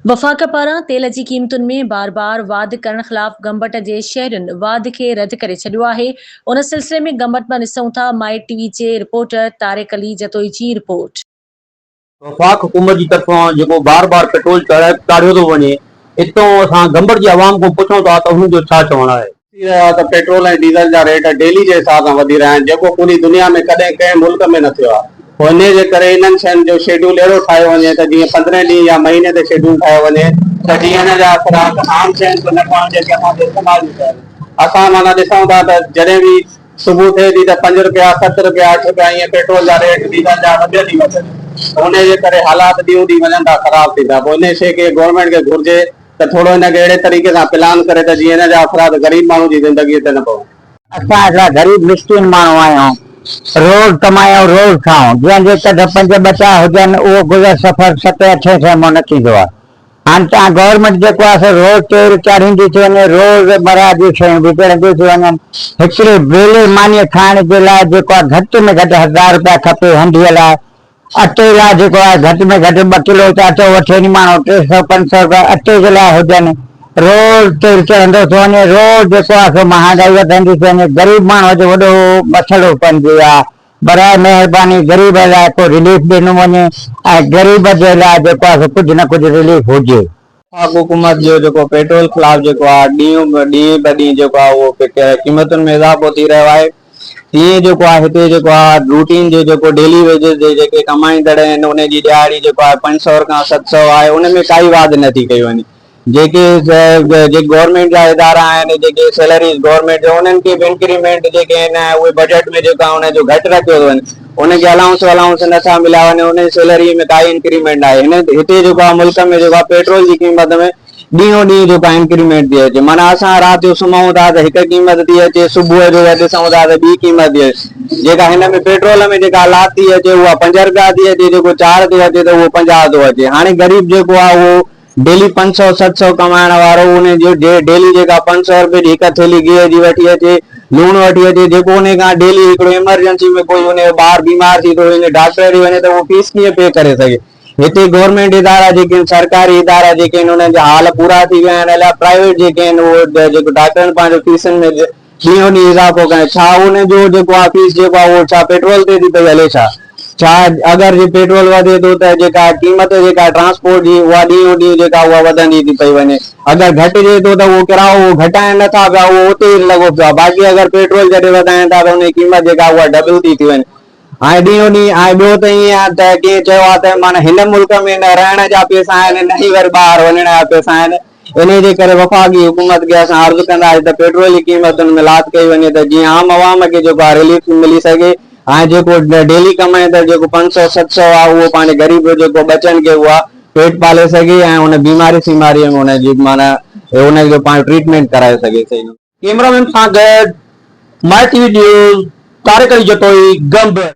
وفاق پاران تيل جي قيمتن ۾ بار بار واڌ ڪرڻ خلاف گمبٽ جي شهرين واڌ کي رد ڪري ڇڏيو آهي. ان سلسلي ۾ گمبٽ مان ڏسون ٿا مائي ٽي وي جي رپورٽر طارق علي جتوئي جي رپورٽ. وفاق حڪومت جي طرفان جيڪو بار بار پيٽرول چاڙهيو ٿو وڃي اتو اسان گمبٽ جي عوام کان پڇون ٿا ته انهن جو ڇا چوڻ آهي. ٿي رهيو آهي ته پيٽرول ۽ ڊيزل جا ريٽ ڊيلي جي حساب سان وڌي رهيا آهن جيڪو پوري دنيا ۾ ڪڏهن ڪنهن ملڪ ۾ نه ٿيو آهي پوء انهي جي ڪري انهن شين جو شيڊول اهڙو ٺاهيو وڃي ته جيئن پندرهين ڏينهن يا مهيني تي شيڊول ٺاهيو وڃي ته جيئن ان جا اثرات عام شين تي نه پون جيڪي اسان جي استعمال جون شيون آهن اسان معنيٰ ڏسون ٿا ته جڏهن به صبح ٿئي ٿي ته پنج رپيا ست رپيا اٺ رپيا ائين پيٽرول جا ريٽ ڊيزل جا وڌيل ٿي وڃن ته انهي جي ڪري حالات ڏينهون ڏينهن وڃن ٿا خراب ٿيندا پوء انهي شي کي گورنمينٽ کي گهرجي ته ٿورو هن کي اهڙي طريقي سان پلان ڪري ته جيئن هن جا اثرات غريب ماڻهو جي زندگيء تي نه پون. اسان هڪڙا غريب مسڪين ماڻهو آهيون، روز ڪمايون روز کائون، جنهن جي ڪڍ پنج ٻچا هجن اهو گذر سفر ستين اٺين سئين مان نه ٿيندو آهي. هاڻ تان گورنمينٽ جيڪو آهي سو روز تيل چاڙهيندي ٿي وڃي، روز مرا جون شيون به چڙهنديون ٿيون وڃن. هڪڙي ويلي مانيء کائڻ جي لاء جيڪو آهي گهٽ ۾ گهٽ هزار رپيا کپي هنڊيء لاء، اٽي لاء جيڪو آهي گهٽ ۾ گهٽ ٻه ڪلو ته اٽو وٺي ني ماڻهو 300 500 رپيا اٽي جي لاء هجن. روز تيل چڙهندو ٿو وڃي، روز جيڪو آهي سو مهانگائي وڌندي ٿي وڃي، غريب ماڻهو جو وڏو مسئلو بڻجي ويو آهي. براء مهرباني غريب لاء ڪو رليف ڏنو وڃي ۽ غريب جي لاء جيڪو آهي سو ڪجهه نه ڪجهه رليف هجي. وفاق حڪومت جو جيڪو پيٽرول خلاف جيڪو آهي ڏينهن ڏينهن به ڏينهن جيڪو آهي اهو قيمتن ۾ اضافو ٿي رهيو آهي. تيئن جيڪو آهي هتي جيڪو آهي روٽين جو جيڪو ڊيلي ويجز جي جيڪي ڪمائيندڙ آهن ان جي ڏهاڙي جيڪو آهي 500 کان 700 آهي ان ۾ ڪائي واڌ نه ٿي ڪئي وڃي جيڪي جيڪي گورنمينٽ جا ادارا آهن جيڪي سيلريز گورنمينٽ جو انهن کي به انڪريمينٽ جيڪي آهن اهي بجيٽ ۾ جيڪو آهي ان جو گهٽ رکيو ٿو وڃي ان کي الائونس ولائونس نٿا مليا وڃن ان جي سيلري ۾ ڪائي انڪريمينٽ نه آهي هن هتي جيڪو آهي ملڪ ۾ جيڪو آهي پيٽرول جي قيمت ۾ ڏينهون ڏينهن جيڪا انڪريمينٽ ٿي اچي معنيٰ اسان رات جو سمهون ٿا ته هڪ قيمت ٿي اچي صبح جو وري ڏسون ٿا ته ٻي قيمت ٿي اچي جيڪا هن ۾ پيٽرول ۾ جيڪا لاٿ ٿي اچي اها 5 رپيا ٿي اچي جيڪو 4 ٿو اچي ته اهو 50 ٿو اچي هاڻي غريب جيڪو آهي اهو ڊيلي 500 700 ڪمائڻ وارو ان جو ڊيلي جيڪا 500 رپئي جي هڪ ٿيلهي گيهه جي وٺي اچي لوڻ وٺي اچي جيڪو ان کان ڊيلي هڪڙو ايمرجنسي ۾ ڪوئي ان جو ٻار بيمار ٿي ٿو وڃي ڊاڪٽر ڏي وڃي ته اهو فيس ڪيئن پي ڪري سگهي. هتي گورنمينٽ ادارا جيڪي آهن سرڪاري ادارا جيڪي آهن انهن جا حال پورا ٿي ويا آهن الائي پرائيويٽ جيڪي آهن اهو جيڪو ڊاڪٽرن پنهنجو فيسن ۾ ڏينهون ڏينهن اضافو ڪيو ڇا ان جو جيڪو آهي فيس جيڪو آهي اهو ڇا پيٽرول تي ٿي پئي هلي ڇا ڇا اگر جي پيٽرول وڌي ٿو ته جيڪا قيمت جيڪا ٽرانسپورٽ جي اها ڏينهون ڏينهن جيڪا اها وڌندي ٿي پئي وڃي اگر گهٽجي ٿو ته اهو ڪرايو اهو گهٽائن نٿا پيا اهو اتي ئي لڳو پيو آهي باقي اگر پيٽرول جڏهن وڌائن ٿا ته ان جي قيمت جيڪا اها ڊبل ٿي ٿي وڃي ۽ ڏينهون ڏينهن ۽ ٻيو ته ائين آهي ته ڪنهن چيو آهي ته معنيٰ هن ملڪ ۾ نه رهڻ جا پئسا آهن نه ئي وري ٻاهر وڃڻ جا پئسا آهن انهي جي ڪري وفاقي حڪومت کي اسان عرض ڪنداسين ته پيٽرول جي قيمتن ۾ لاٿ ڪئي وڃي ته جيئن عام عوام کي جيڪو آهي رليف ملي سگهي ۽ جيڪو ڊيلي ڪمائيندڙ جيڪو 500 700 آهي اهو پنهنجي غريب جيڪو ٻچن کي اها پيٽ پالي سگهي ۽ ان بيماري سيماري ۾ ان جي معنيٰ ان جو پنهنجو ٽريٽمينٽ ڪرائي سگهي صحيح. ڪيمرا مين سان گڏ my T V news Tariq Ali Jatoi Gambat.